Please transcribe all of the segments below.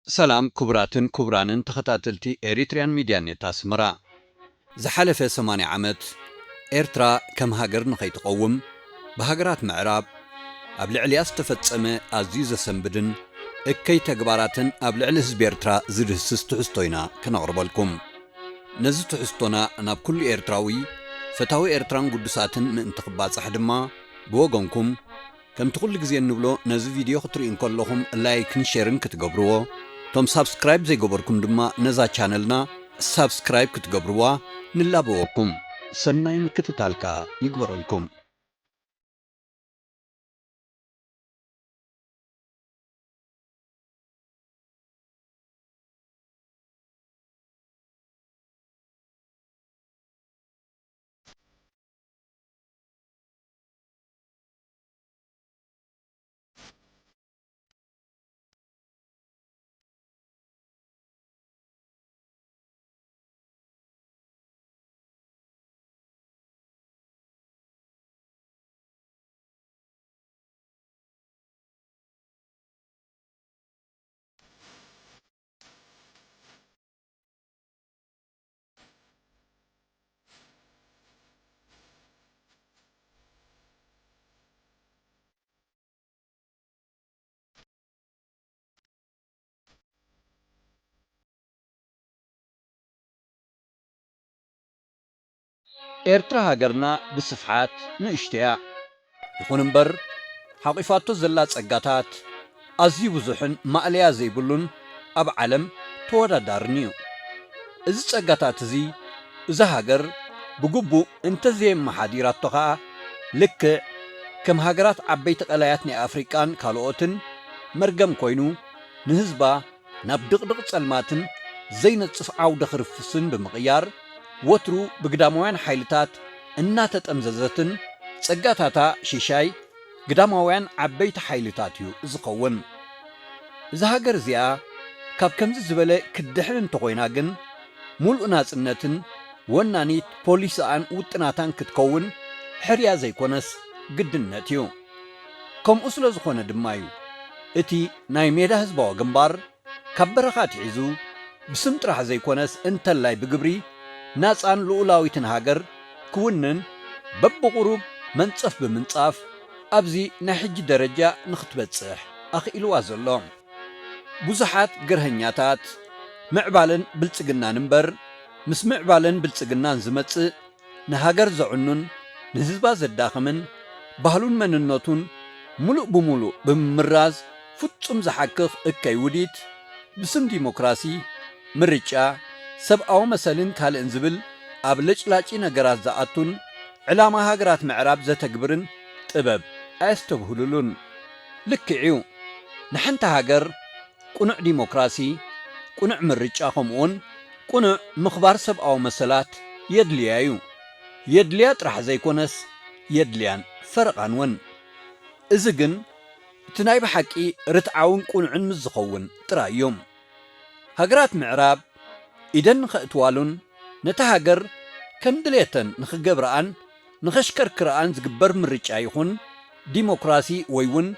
ሰላም ክቡራትን ክቡራንን ተኸታተልቲ ኤሪትሪያን ሚድያ ኔት ኣስመራ። ዝሓለፈ ሰማንያ ዓመት ኤርትራ ከም ሃገር ንኸይትቐውም ብሃገራት ምዕራብ ኣብ ልዕሊያ ዝተፈጸመ ኣዝዩ ዘሰንብድን እከይ ተግባራትን ኣብ ልዕሊ ህዝቢ ኤርትራ ዝድህስስ ትሕዝቶ ኢና ከነቕርበልኩም። ነዚ ትሕዝቶና ናብ ኩሉ ኤርትራዊ ፈታዊ ኤርትራን ግዱሳትን ምእንቲ ክባጻሕ ድማ ብወገንኩም ከምቲ ኩሉ ግዜ እንብሎ ነዚ ቪድዮ ክትርእዩ እንከለኹም ላይክን ሼርን ክትገብርዎ፣ እቶም ሳብስክራይብ ዘይገበርኩም ድማ ነዛ ቻነልና ሳብስክራይብ ክትገብርዋ ንላበወኩም። ሰናይ ምክትታል ከኣ ይግበረልኩም። ኤርትራ ሃገርና ብስፍሓት ንእሽቶ እያ። ይኹን እምበር፣ ሓቒፋቶ ዘላ ጸጋታት ኣዝዩ ብዙሕን ማእለያ ዘይብሉን ኣብ ዓለም ተወዳዳርን እዩ። እዚ ጸጋታት እዚ፣ እዛ ሃገር ብግቡእ እንተዘየመሓዲራቶ ኸኣ፣ ልክዕ ከም ሃገራት ዓበይቲ ቀላያት ናይ ኣፍሪቃን ካልኦትን መርገም ኮይኑ፣ ንህዝባ ናብ ድቕድቕ ጸልማትን ዘይነጽፍ ዓውደ ክርፍስን ብምቕያር፣ ወትሩ ብግዳማውያን ሓይልታት እናተጠምዘዘትን ጸጋታታ ሽሻይ ግዳማውያን ዓበይቲ ሓይልታት እዩ ዝኸውን። እዛ ሃገር እዚኣ ካብ ከምዚ ዝበለ ክትድሕን እንተኾይና ግን፣ ሙሉእ ናጽነትን ወናኒት ፖሊስኣን ውጥናታን ክትከውን ሕርያ ዘይኮነስ ግድነት እዩ። ከምኡ ስለ ዝኾነ ድማ እዩ እቲ ናይ ሜዳ ህዝባዊ ግንባር ካብ በረኻ ኣትሒዙ ብስም ጥራሕ ዘይኮነስ እንተላይ ብግብሪ ናጻን ልኡላዊትን ሃገር ክውንን በብቑሩብ መንጸፍ ብምንጻፍ ኣብዚ ናይ ሕጂ ደረጃ ንኽትበጽሕ ኣኽኢልዋ ዘሎ። ብዙሓት ግርሀኛታት ምዕባለን ብልጽግናን እምበር ምስ ምዕባለን ብልጽግናን ዝመጽእ ንሃገር ዘዕኑን ንህዝባ ዘዳኽምን ባህሉን መንነቱን ሙሉእ ብሙሉእ ብምምራዝ ፍጹም ዝሓክኽ እከይ ውዲት ብስም ዲሞክራሲ፣ ምርጫ፣ ሰብኣዊ መሰልን ካልእን ዝብል ኣብ ለጭላጪ ነገራት ዝኣቱን ዕላማ ሃገራት ምዕራብ ዘተግብርን ጥበብ ኣየስተብህሉሉን። ልክዕ እዩ፣ ንሓንቲ ሃገር ቅኑዕ ዲሞክራሲ፣ ቅኑዕ ምርጫ ከምኡውን ቅኑዕ ምኽባር ሰብኣዊ መሰላት የድልያ እዩ። የድልያ ጥራሕ ዘይኮነስ የድልያን ፈረቓን እውን። እዚ ግን እቲ ናይ ብሓቂ ርትዓውን ቅኑዕን ምስ ዝኸውን ጥራይ እዩ። ሃገራት ምዕራብ ኢደን ንኸእትዋሉን ነታ ሃገር ከም ድሌተን ንኽገብርኣን ንኸሽከርክርኣን ዝግበር ምርጫ ይኹን ዲሞክራሲ ወይ እውን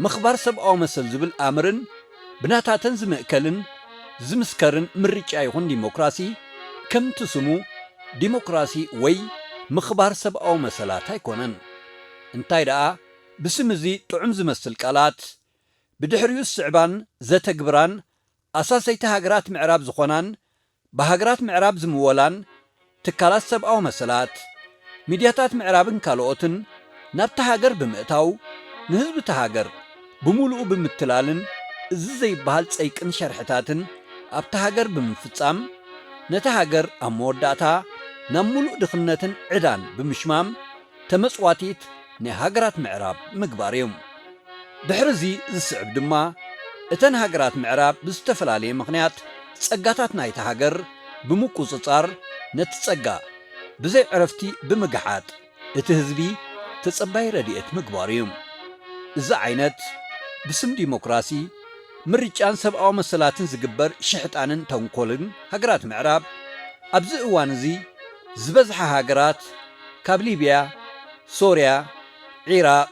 ምኽባር ሰብኣዊ መሰል ዝብል ኣምርን ብናታተን ዝምእከልን ዝምስከርን ምርጫ ይኹን ዲሞክራሲ ከምቲ ስሙ ዲሞክራሲ ወይ ምኽባር ሰብኣዊ መሰላት ኣይኮነን። እንታይ ደኣ ብስም እዚ ጥዑም ዝመስል ቃላት ብድሕሪኡ ዝስዕባን ዘተግብራን ኣሳሰይቲ ሃገራት ምዕራብ ዝኾናን ብሃገራት ምዕራብ ዝምወላን ትካላት ሰብኣዊ መሰላት፣ ሚድያታት ምዕራብን ካልኦትን ናብታ ሃገር ብምእታው ንህዝቢ እታ ሃገር ብምሉኡ ብምትላልን እዚ ዘይበሃል ጸይቅን ሸርሕታትን ኣብታ ሃገር ብምፍጻም ነታ ሃገር ኣብ መወዳእታ ናብ ሙሉእ ድኽነትን ዕዳን ብምሽማም ተመጽዋቲት ናይ ሃገራት ምዕራብ ምግባር እዩ። ድሕሪ እዚ ዝስዕብ ድማ እተን ሃገራት ምዕራብ ብዝተፈላለየ ምኽንያት ጸጋታት ናይታ ሃገር ብምቁጽጻር ነቲ ጸጋ ብዘይ ዕረፍቲ ብምግሓጥ እቲ ህዝቢ ተጸባይ ረድኤት ምግባር እዩ። እዚ ዓይነት ብስም ዲሞክራሲ፣ ምርጫን ሰብኣዊ መሰላትን ዝግበር ሽሕጣንን ተንኮልን ሃገራት ምዕራብ ኣብዚ እዋን እዚ ዝበዝሓ ሃገራት ካብ ሊብያ፣ ሶርያ፣ ዒራቕ፣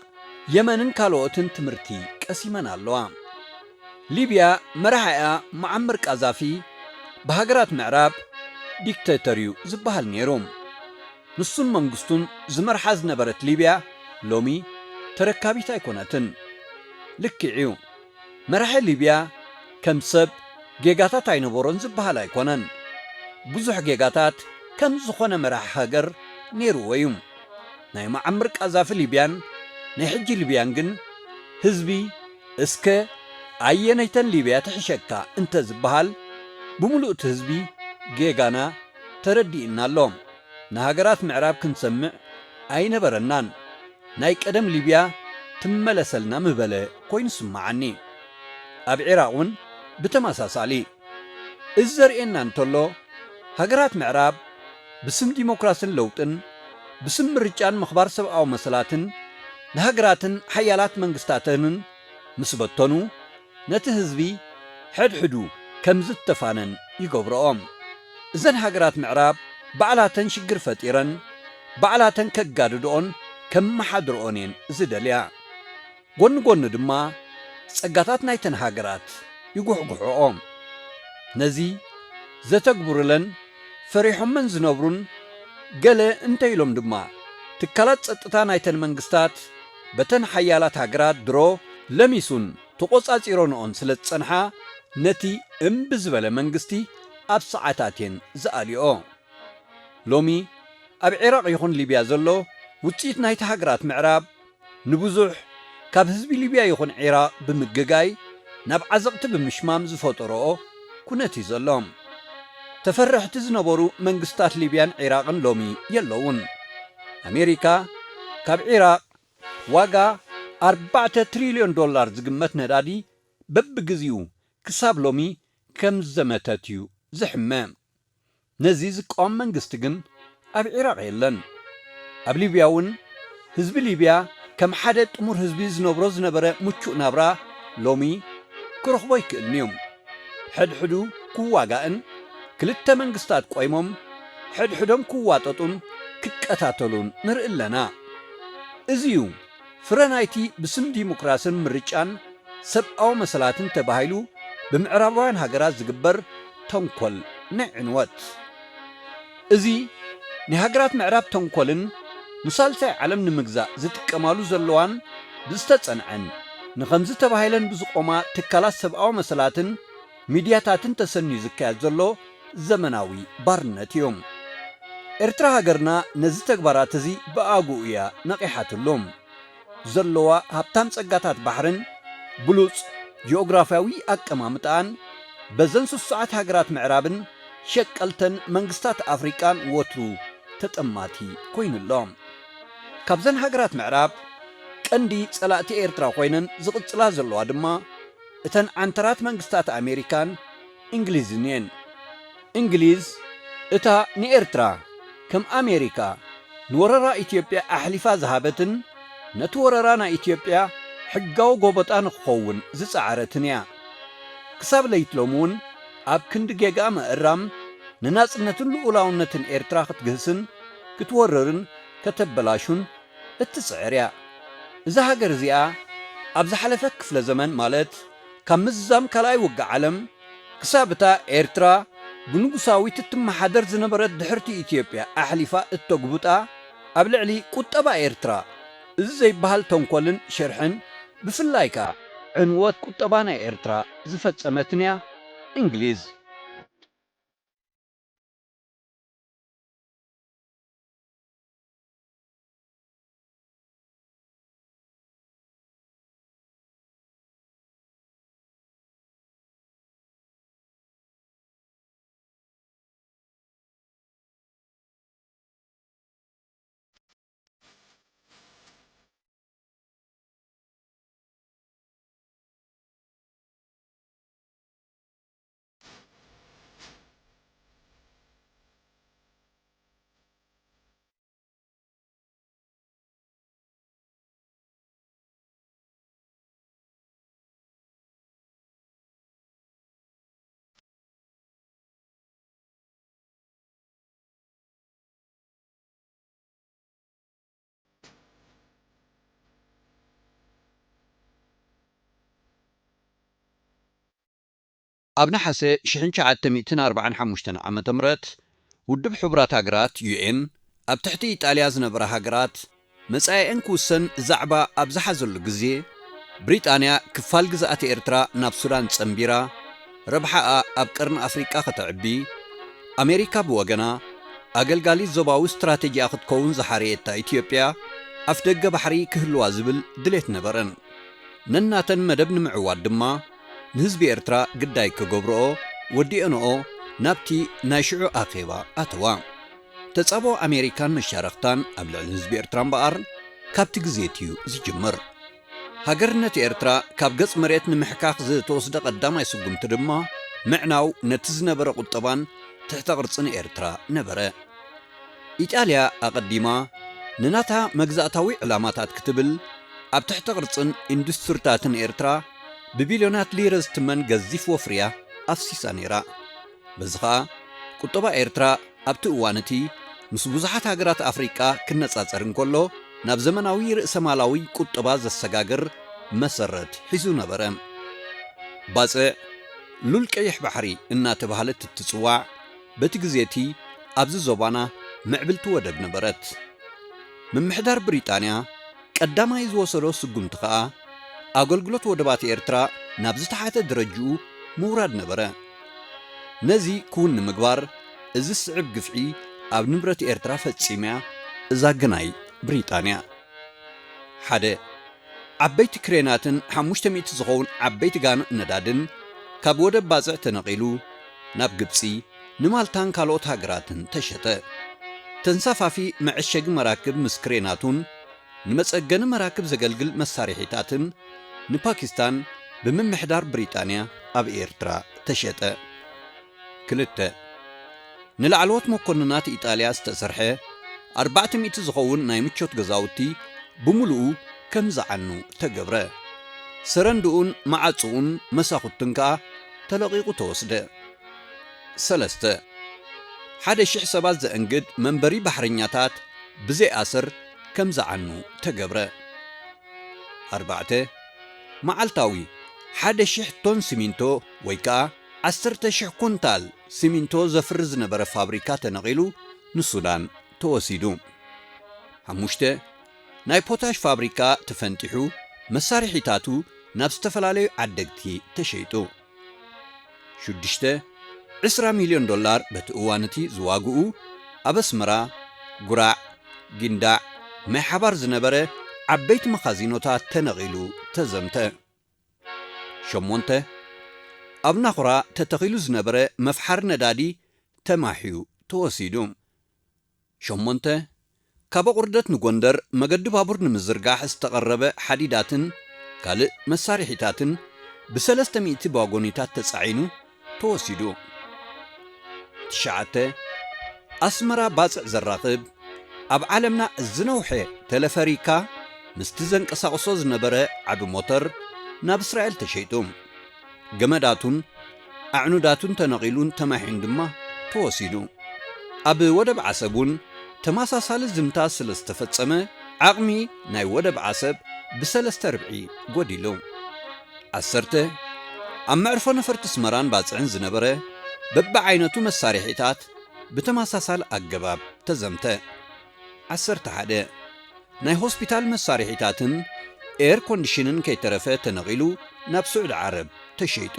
የመንን ካልኦትን ትምህርቲ ቀሲመን ኣለዋ። ሊብያ መራሒኣ ሙዓመር ቃዛፊ ብሃገራት ምዕራብ ዲክተተር እዩ ዝበሃል ነይሩ። ንሱን መንግስቱን ዝመርሓ ዝነበረት ሊብያ ሎሚ ተረካቢት ኣይኮነትን። ልክዕ እዩ፣ መራሒ ሊብያ ከም ሰብ ጌጋታት ኣይነበሮን ዝበሃል ኣይኮነን። ብዙሕ ጌጋታት ከም ዝኾነ መራሒ ሃገር ነይርዎ እዩ። ናይ መዓምር ቃዛፊ ሊብያን ናይ ሕጂ ሊብያን ግን ህዝቢ እስከ ኣየነይተን ሊብያ ትሕሸካ እንተ ዝበሃል፣ ብምሉእ እቲ ህዝቢ ጌጋና ተረዲእና ኣሎ። ንሃገራት ምዕራብ ክንሰምዕ ኣይነበረናን። ናይ ቀደም ሊብያ ትመለሰልና ምበለ ኮይኑ ስምዓኒ። ኣብ ዒራቕ እውን ብተመሳሳሊ። እዚ ዘርእየና እንተሎ፣ ሃገራት ምዕራብ ብስም ዲሞክራስን ለውጥን፣ ብስም ምርጫን ምኽባር ሰብኣዊ መሰላትን ንሃገራትን ሓያላት መንግስታተንን ምስ በተኑ፣ ነቲ ህዝቢ ሕድሕዱ ከም ዝተፋነን ይገብርኦ። እዘን ሃገራት ምዕራብ ባዕላተን ሽግር ፈጢረን፣ ባዕላተን ከጋድድኦን ከመሓድርኦን እየን ዝደልያ። ጎኒ ጎኒ ድማ ጸጋታት ናይተን ሃገራት ይጉሕጉሕኦ። ነዚ ዘተግብሩለን ፈሪሖመን ዝነብሩን ገለ እንተ ኢሎም ድማ ትካላት ጸጥታ ናይተን መንግስታት በተን ሓያላት ሃገራት ድሮ ለሚሱን ተቖጻጺሮንኦን ስለ ዝጸንሓ ነቲ እምቢ ዝበለ መንግስቲ ኣብ ሰዓታት እየን ዝኣልዮ። ሎሚ ኣብ ዒራቕ ይኹን ሊብያ ዘሎ ውጽኢት ናይቲ ሃገራት ምዕራብ ንብዙሕ ካብ ህዝቢ ሊብያ ይኹን ዒራቕ ብምግጋይ ናብ ዓዘቕቲ ብምሽማም ዝፈጠረኦ ኩነት እዩ ዘሎ። ተፈረሕቲ ዝነበሩ መንግስታት ሊብያን ዒራቕን ሎሚ የለውን። ኣሜሪካ ካብ ዒራቕ ዋጋ ኣርባዕተ ትሪልዮን ዶላር ዝግመት ነዳዲ በብግዚኡ ክሳብ ሎሚ ከም ዘመተት እዩ ዝሕመ። ነዚ ዝቃወም መንግስቲ ግን ኣብ ዒራቕ የለን። ኣብ ሊብያ እውን ህዝቢ ሊብያ ከም ሓደ ጥሙር ህዝቢ ዝነብሮ ዝነበረ ምቹእ ናብራ ሎሚ ክረኽቦ ኣይክእልን እዩ። ሕድሕዱ ክዋጋእን ክልተ መንግስታት ቆይሞም ሕድሕዶም ክዋጠጡን ክቀታተሉን ንርኢ ኣለና። እዚ እዩ ፍረ ናይቲ ብስም ዲሞክራስን ምርጫን ሰብኣዊ መሰላትን ተባሂሉ ብምዕራባውያን ሃገራት ዝግበር ተንኮል ናይ ዕንወት። እዚ ናይ ሃገራት ምዕራብ ተንኮልን ንሳልሳይ ዓለም ንምግዛእ ዝጥቀማሉ ዘለዋን ብዝተጸንዐን ንኸምዚ ተባሂለን ብዝቖማ ትካላት ሰብኣዊ መሰላትን ሚድያታትን ተሰንዩ ዝካየድ ዘሎ ዘመናዊ ባርነት እዩ። ኤርትራ ሃገርና ነዚ ተግባራት እዚ ብኣግኡ እያ ነቒሓትሉ። ዘለዋ ሃብታም ጸጋታት ባሕርን ብሉጽ ጂኦግራፍያዊ ኣቀማምጣን በዘን ስሱዓት ሃገራት ምዕራብን ሸቀልተን መንግስታት ኣፍሪቃን ወትሩ ተጠማቲ ኮይኑ ኣሎ። ካብዘን ሃገራት ምዕራብ ቀንዲ ጸላእቲ ኤርትራ ኮይነን ዝቕጽላ ዘለዋ ድማ እተን ዓንተራት መንግስታት ኣሜሪካን እንግሊዝን እየን። እንግሊዝ እታ ንኤርትራ ከም ኣሜሪካ ንወረራ ኢትዮጵያ ኣሕሊፋ ዝሃበትን ነቲ ወረራ ናይ ኢትዮጵያ ሕጋዊ ጎበጣ ንክኸውን ዝጸዓረትን እያ። ክሳብ ለይቲ ሎሚ እውን ኣብ ክንዲ ጌጋ ምእራም ንናጽነትን ልኡላውነትን ኤርትራ ክትግህስን ክትወርርን ከተበላሹን እትጽዕር እያ። እዛ ሃገር እዚኣ ኣብ ዝሓለፈ ክፍለ ዘመን ማለት ካብ ምዝዛም ካልኣይ ውግእ ዓለም ክሳብ እታ ኤርትራ ብንጉሳዊት እትመሓደር ዝነበረት ድሕርቲ ኢትዮጵያ ኣሕሊፋ እተጉብጣ ኣብ ልዕሊ ቁጠባ ኤርትራ እዚ ዘይበሃል ተንኮልን ሽርሕን ብፍላይ ከኣ ዕንወት ቁጠባ ናይ ኤርትራ ዝፈጸመትን እያ እንግሊዝ። ኣብ ነሓሰ ሽሕን ትሽዓተ ሚእትን ኣርባዓን ሓሙሽተን ዓመተ ምህረት፣ ውድብ ሕቡራት ሃገራት፣ ዩ ኤን፣ ኣብ ትሕቲ ኢጣልያ ዝነበራ ሃገራት መጻኢአን ክውሰን ዛዕባ ኣብ ዝሓዘሉ ግዜ፣ ብሪጣንያ ክፋል ግዝኣት ኤርትራ ናብ ሱዳን ጸንቢራ፣ ረብሓኣ ኣብ ቀርኒ ኣፍሪቃ ከተዕቢ፣ ኣሜሪካ ብወገና ኣገልጋሊት ዞባዊ ስትራተጂኣ ክትከውን ዝሓረየታ ኢትዮጵያ፣ ኣፍደገ ባሕሪ ክህልዋ ዝብል ድሌት ነበረን። ነናተን መደብ ንምዕዋት ድማ፣ ንህዝቢ ኤርትራ ግዳይ ክገብርኦ ወዲኦንኦ ናብቲ ናይ ሽዑ ኣኼባ ኣተዋ። ተጻብኦ ኣሜሪካን መሻርኽታን ኣብ ልዕሊ ህዝቢ ኤርትራ እምበኣር፣ ካብቲ ግዜ'ቲ እዩ ዝጅምር። ሃገርነት ኤርትራ ካብ ገጽ መሬት ንምሕካኽ ዝተወስደ ቀዳማይ ስጉምቲ ድማ፣ ምዕናው ነቲ ዝነበረ ቁጠባን ትሕተ ቅርጽን ኤርትራ ነበረ። ኢጣልያ ኣቐዲማ ንናታ መግዛእታዊ ዕላማታት ክትብል፣ ኣብ ትሕተ ቅርጽን ኢንዱስትሪታትን ኤርትራ ብቢልዮናት ሊረ ዝትመን ገዚፍ ወፍርያ ኣፍሲሳ ነይራ። በዚ ኸኣ፣ ቁጠባ ኤርትራ ኣብቲ እዋን እቲ ምስ ብዙሓት ሃገራት ኣፍሪቃ ክነጻጸር እንከሎ፣ ናብ ዘመናዊ ርእሰማላዊ ቁጠባ ዘሰጋግር መሰረት ሒዙ ነበረ። ባጽዕ ሉል ቀይሕ ባሕሪ እናተባህለት እትጽዋዕ፣ በቲ ግዜ እቲ ኣብዚ ዞባና ምዕብልቲ ወደብ ነበረት። ምምሕዳር ብሪጣንያ ቀዳማይ ዝወሰዶ ስጉምቲ ኸኣ፣ ኣገልግሎት ወደባት ኤርትራ ናብ ዝተሓተ ደረጅኡ ምውራድ ነበረ። ነዚ ክውን ንምግባር፣ እዚ ዝስዕብ ግፍዒ ኣብ ንብረት ኤርትራ ፈጺማ'ያ እዛ ግናይ ብሪጣንያ። ሓደ፣ ዓበይቲ ክሬናትን ሓሙሽተ ሚእቲ ዝኸውን ዓበይቲ ጋንእ ነዳድን ካብ ወደብ ባጽዕ ተነቒሉ ናብ ግብጺ፣ ንማልታን ካልኦት ሃገራትን ተሸጠ። ተንሳፋፊ መዐሸጊ መራክብ ምስ ክሬናቱን ንመጸገኒ መራክብ ዘገልግል መሳርሒታትን ንፓኪስታን ብምምሕዳር ብሪጣንያ ኣብ ኤርትራ ተሸጠ። ክልተ፣ ንላዕለዎት መኮንናት ኢጣልያ ዝተሰርሐ ኣርባዕተ ሚእቲ ዝኸውን ናይ ምቾት ገዛውቲ ብምሉኡ ከም ዝዓኑ ተገብረ። ሰረንድኡን መዓጽኡን መሳኹትን ከኣ ተለቒቑ ተወስደ። ሰለስተ፣ ሓደ ሽሕ ሰባት ዘእንግድ መንበሪ ባሕረኛታት ብዘይ ኣሰር ከም ዝዓኑ ተገብረ። ኣርባዕተ፣ መዓልታዊ ሓደ ሽሕ ቶን ሲሚንቶ ወይ ከኣ ዓሰርተ ሽሕ ኩንታል ሲሚንቶ ዘፍሪ ዝነበረ ፋብሪካ ተነቒሉ ንሱዳን ተወሲዱ። ሓሙሽተ፣ ናይ ፖታሽ ፋብሪካ ተፈንጢሑ፣ መሳርሒታቱ ናብ ዝተፈላለዩ ዓደግቲ ተሸይጡ። ሽዱሽተ፣ ዕስራ ሚልዮን ዶላር በቲ እዋን እቲ ዝዋግኡ ኣብ ኣስመራ፣ ጉራዕ፣ ጊንዳዕ፣ ማይ ሓባር ዝነበረ ዓበይቲ መኻዚኖታት ተነቒሉ ተዘምተ። ሸሞንተ፣ ኣብ ናኹራ ተተኺሉ ዝነበረ መፍሓር ነዳዲ ተማሕዩ ተወሲዱ። ሸሞንተ፣ ካብ ኣቑርደት ንጎንደር መገዲ ባቡር ንምዝርጋሕ ዝተቐረበ ሓዲዳትን ካልእ መሳርሒታትን ብሰለስተ ሚእቲ ባጎኒታት ተጻዒኑ ተወሲዱ። ትሽዓተ፣ ኣስመራ ባጽዕ ዘራኽብ፣ ኣብ ዓለምና ዝነውሐ ተለፈሪካ ምስቲ ዘንቀሳቕሶ ዝነበረ ዓቢ ሞተር ናብ እስራኤል ተሸይጡ። ገመዳቱን ኣዕኑዳቱን ተነቒሉን ተማሒዩን ድማ ተወሲዱ። ኣብ ወደብ ዓሰብ እውን ተመሳሳሊ ዝምታ ስለ ዝተፈጸመ፣ ዓቕሚ ናይ ወደብ ዓሰብ ብሰለስተ ርብዒ ጎዲሉ። ዓሰርተ፣ ኣብ መዕርፎ ነፈርቲ ኣስመራን ባጽዕን ዝነበረ በብዓይነቱ መሳርሒታት ብተመሳሳሊ ኣገባብ ተዘምተ። ዓሰርተ ሓደ፣ ናይ ሆስፒታል መሳርሒታትን ኤር ኮንዲሽንን ከይተረፈ ተነቒሉ ናብ ስዑዲ ዓረብ ተሸይጡ።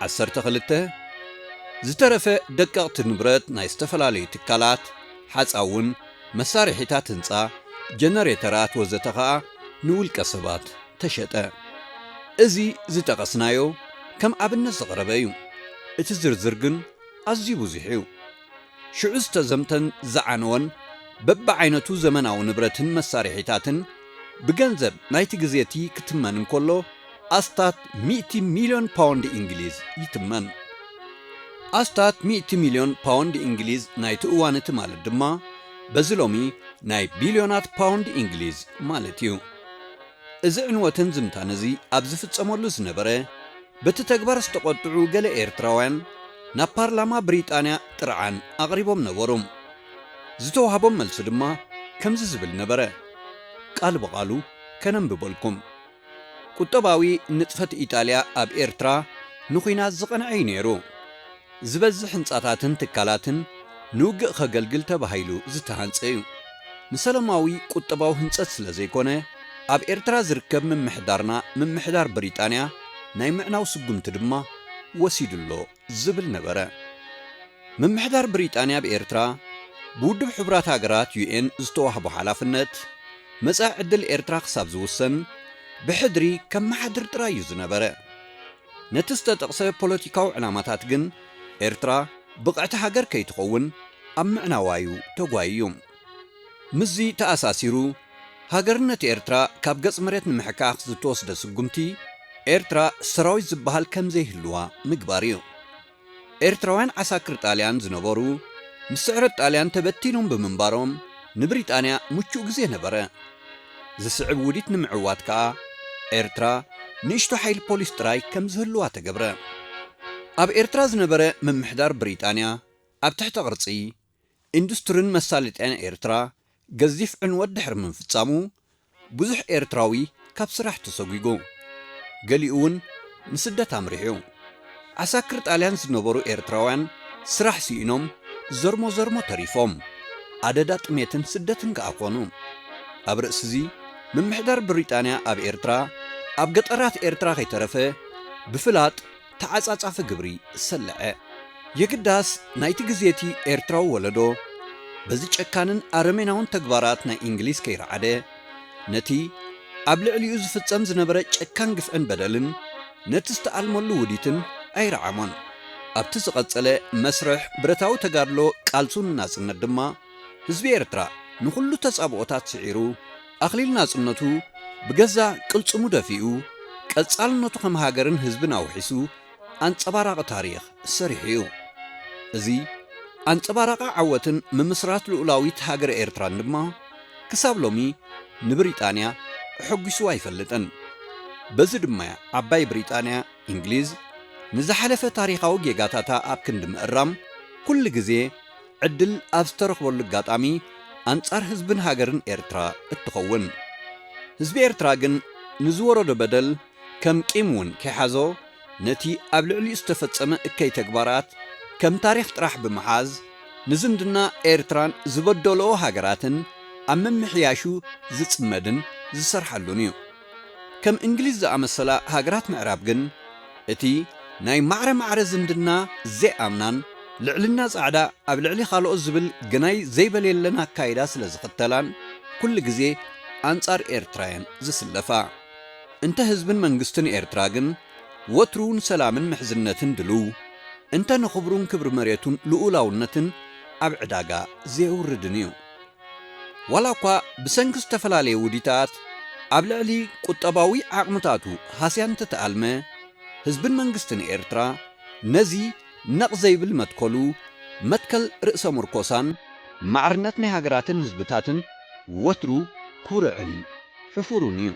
ዓሰርተ ክልተ፣ ዝተረፈ ደቀቕቲ ንብረት ናይ ዝተፈላለዩ ትካላት፣ ሓጻውን፣ መሳርሒታት ህንጻ፣ ጀነሬተራት ወዘተ ኸኣ ንውልቀ ሰባት ተሸጠ። እዚ ዝጠቐስናዮ ከም ኣብነት ዝቐረበ እዩ። እቲ ዝርዝር ግን ኣዝዩ ብዙሕ እዩ። ሽዑ ዝተዘምተን ዝዓነወን በብዓይነቱ ዘመናዊ ንብረትን መሳርሒታትን ብገንዘብ ናይቲ ግዜ እቲ ክትመን እንከሎ ኣስታት ሚእቲ ሚልዮን ፓውንድ እንግሊዝ ይትመን። ኣስታት ሚእቲ ሚልዮን ፓውንድ እንግሊዝ ናይቲ እዋን እቲ ማለት ድማ በዚ ሎሚ ናይ ቢልዮናት ፓውንድ እንግሊዝ ማለት እዩ። እዚ ዕንወትን ዝምታን እዚ ኣብ ዝፍጸመሉ ዝነበረ፣ በቲ ተግባር ዝተቖጥዑ ገለ ኤርትራውያን ናብ ፓርላማ ብሪጣንያ ጥርዓን ኣቕሪቦም ነበሩ። ዝተዋህቦም መልሲ ድማ ከምዚ ዝብል ነበረ። ቃል ብቓሉ ከነንብበልኩም። ቁጠባዊ ንጥፈት ኢጣልያ ኣብ ኤርትራ ንኹናት ዝቐንዐ እዩ ነይሩ። ዝበዝሕ ህንጻታትን ትካላትን ንውግእ ከገልግል ተባሂሉ ዝተሃንጸ እዩ። ንሰላማዊ ቁጠባዊ ህንጸት ስለ ዘይኮነ፣ ኣብ ኤርትራ ዝርከብ ምምሕዳርና ምምሕዳር ብሪጣንያ ናይ ምዕናው ስጉምቲ ድማ ወሲዱ ኣሎ ዝብል ነበረ። ምምሕዳር ብሪጣንያ ኣብ ኤርትራ ብውድብ ሕቡራት ሃገራት፣ ዩ ኤን፣ ዝተዋህቦ ሓላፍነት፣ መጻኢ ዕድል ኤርትራ ክሳብ ዝውሰን ብሕድሪ ከመሓድር ጥራይ እዩ ዝነበረ። ነቲ ዝተጠቕሰ ፖለቲካዊ ዕላማታት ግን፣ ኤርትራ ብቕዕቲ ሃገር ከይትኸውን ኣብ ምዕናዋ እዩ ተጓይዩ። ምስዚ ተኣሳሲሩ፣ ሃገርነት ኤርትራ ካብ ገጽ መሬት ንምሕካኽ ዝተወስደ ስጉምቲ፣ ኤርትራ ሰራዊት ዝበሃል ከም ዘይህልዋ ምግባር እዩ። ኤርትራውያን ዓሳክር ጣልያን ዝነበሩ፣ ምስ ስዕረት ጣልያን ተበቲኖም ብምንባሮም፣ ንብሪጣንያ ምቹእ ግዜ ነበረ። ዝስዕብ ውዲት ንምዕዋት ከኣ፣ ኤርትራ ንእሽቶ ሓይሊ ፖሊስ ጥራይ ከም ዝህልዋ ተገብረ። ኣብ ኤርትራ ዝነበረ ምምሕዳር ብሪጣንያ፣ ኣብ ትሕተ ቅርጺ፣ ኢንዱስትሪን መሳለጥያን ኤርትራ ገዚፍ ዕንወት ድሕሪ ምፍጻሙ፣ ብዙሕ ኤርትራዊ ካብ ስራሕ ተሰጒጉ። ገሊኡ እውን ንስደት ኣምሪሑ። ዓሳክር ጣልያን ዝነበሩ ኤርትራውያን ስራሕ ስኢኖም፣ ዘርሞ ዘርሞ ተሪፎም፣ ኣደዳ ጥሜትን ስደትን ከኣ ኮኑ። ኣብ ርእሲ እዚ፣ ምምሕዳር ብሪጣንያ ኣብ ኤርትራ፣ ኣብ ገጠራት ኤርትራ ከይተረፈ፣ ብፍላጥ ተዓጻጻፊ ግብሪ ሰለዐ። የግዳስ ናይቲ ግዜ እቲ ኤርትራዊ ወለዶ በዚ ጨካንን ኣረሜናውን ተግባራት ናይ እንግሊዝ ከይረዓደ፣ ነቲ ኣብ ልዕሊኡ ዝፍጸም ዝነበረ ጨካን ግፍዕን በደልን ነቲ ዝተኣልመሉ ውዲትን ኣይረዓሞን። ኣብቲ ዝቐጸለ መስርሕ ብረታዊ ተጋድሎ ቃልሱ ንናጽነት ድማ፣ ህዝቢ ኤርትራ ንኹሉ ተጻብኦታት ስዒሩ፣ ኣኽሊል ናጽነቱ ብገዛ ቅልጽሙ ደፊኡ፣ ቀጻልነቱ ከም ሃገርን ህዝብን ኣውሒሱ፣ ኣንጸባራቒ ታሪኽ ሰሪሑ እዩ። እዚ ኣንጸባራቒ ዓወትን ምምስራት ልኡላዊት ሃገረ ኤርትራን ድማ፣ ክሳብ ሎሚ ንብሪጣንያ ኣሐጒስዋ ኣይፈልጥን። በዚ ድማ እያ ዓባይ ብሪጣንያ፣ እንግሊዝ፣ ንዝሓለፈ ታሪኻዊ ጌጋታታ ኣብ ክንዲ ምእራም፣ ኩሉ ግዜ ዕድል ኣብ ዝተረኽበሉ ኣጋጣሚ ኣንጻር ህዝብን ሃገርን ኤርትራ እትኸውን። ህዝቢ ኤርትራ ግን ንዝወረዶ በደል ከም ቂም እውን ከይሓዞ፣ ነቲ ኣብ ልዕሊኡ ዝተፈጸመ እከይ ተግባራት ከም ታሪኽ ጥራሕ ብምሓዝ፣ ንዝምድና ኤርትራን ዝበደልኦ ሃገራትን ኣብ ምምሕያሹ ዝጽመድን ዝሰርሓሉን እዩ። ከም እንግሊዝ ዝኣመሰላ ሃገራት ምዕራብ ግን፣ እቲ ናይ ማዕረ ማዕረ ዝምድና ዘይኣምናን ልዕልና ጻዕዳ ኣብ ልዕሊ ካልኦት ዝብል ግናይ ዘይበልየለን ኣካይዳ ስለ ዝኽተላን፣ ኩሉ ግዜ ኣንጻር ኤርትራ እየን ዝስለፋ። እንተ ህዝብን መንግስትን ኤርትራ ግን፣ ወትሩ ንሰላምን ምሕዝነትን ድሉው፣ እንተ ንኽብሩን ክብሪ መሬቱን ልኡላውነትን ኣብ ዕዳጋ ዘየውርድን እዩ። ዋላ እኳ ብሰንኪ ዝተፈላለየ ውዲታት ኣብ ልዕሊ ቁጠባዊ ዓቕምታቱ ሃስያ እንተተኣልመ፣ ህዝብን መንግስትን ኤርትራ ነዚ ነቕ ዘይብል መትከሉ፣ መትከል ርእሰ ምርኮሳን ማዕርነት ናይ ሃገራትን ህዝብታትን ወትሩ ኩርዕን ሕፉሩን እዩ።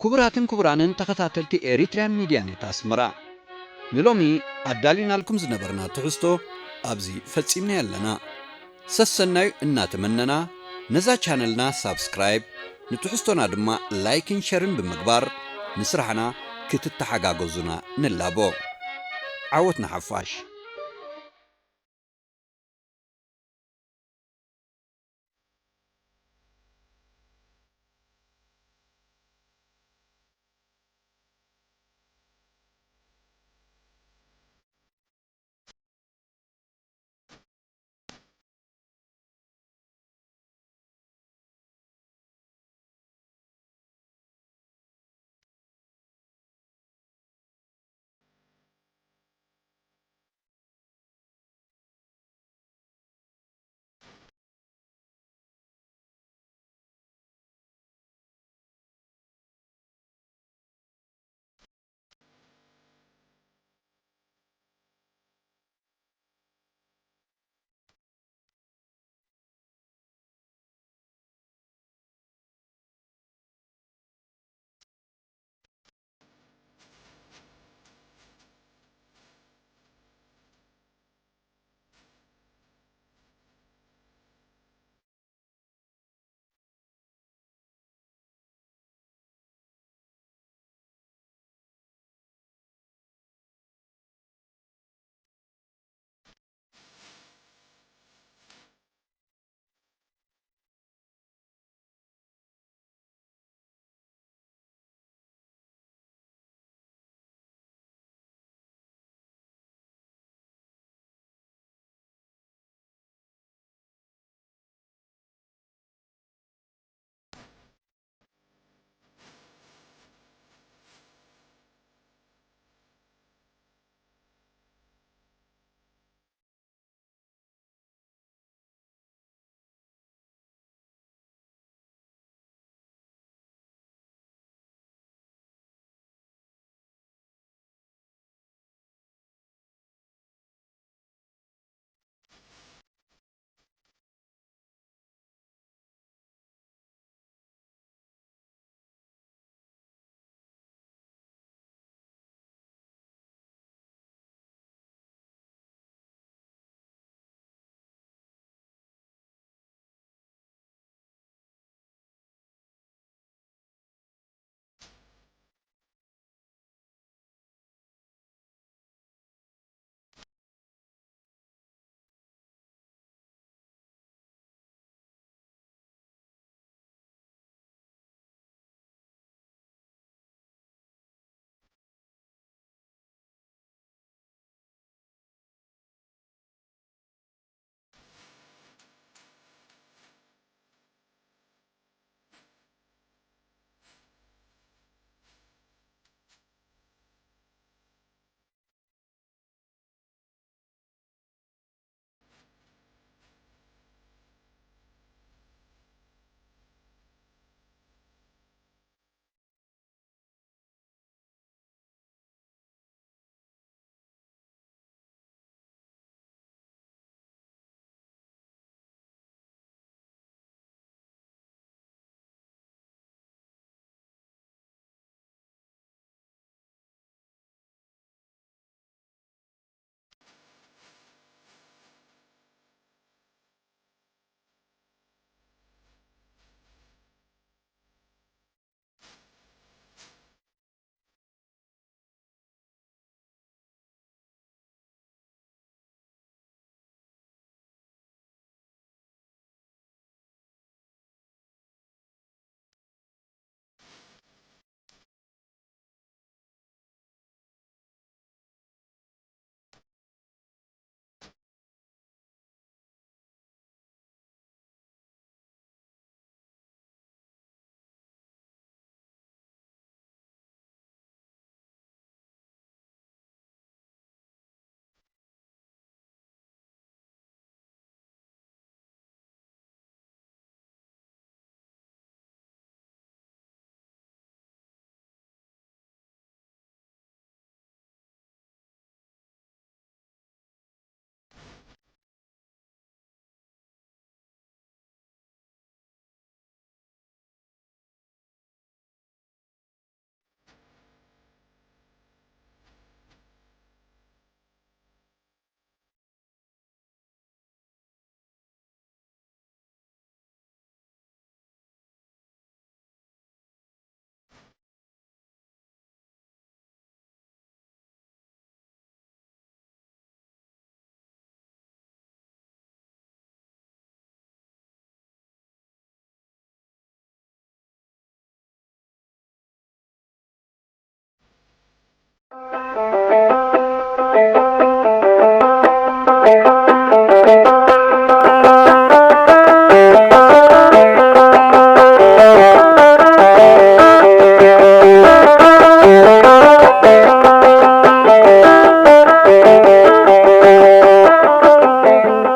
ክቡራትን ክቡራንን ተኸታተልቲ ኤሪትሪያን ሚድያ ኔት ኣስመራ፣ ንሎሚ ኣዳሊናልኩም ዝነበርና ትሕዝቶ ኣብዚ ፈጺምና ኣለና። ሰሰናዩ እናተመነና፣ ነዛ ቻነልና ሳብስክራይብ፣ ንትሕዝቶና ድማ ላይክን ሸርን ብምግባር ንስራሕና ክትተሓጋገዙና ንላቦ። ዓወት ንሓፋሽ!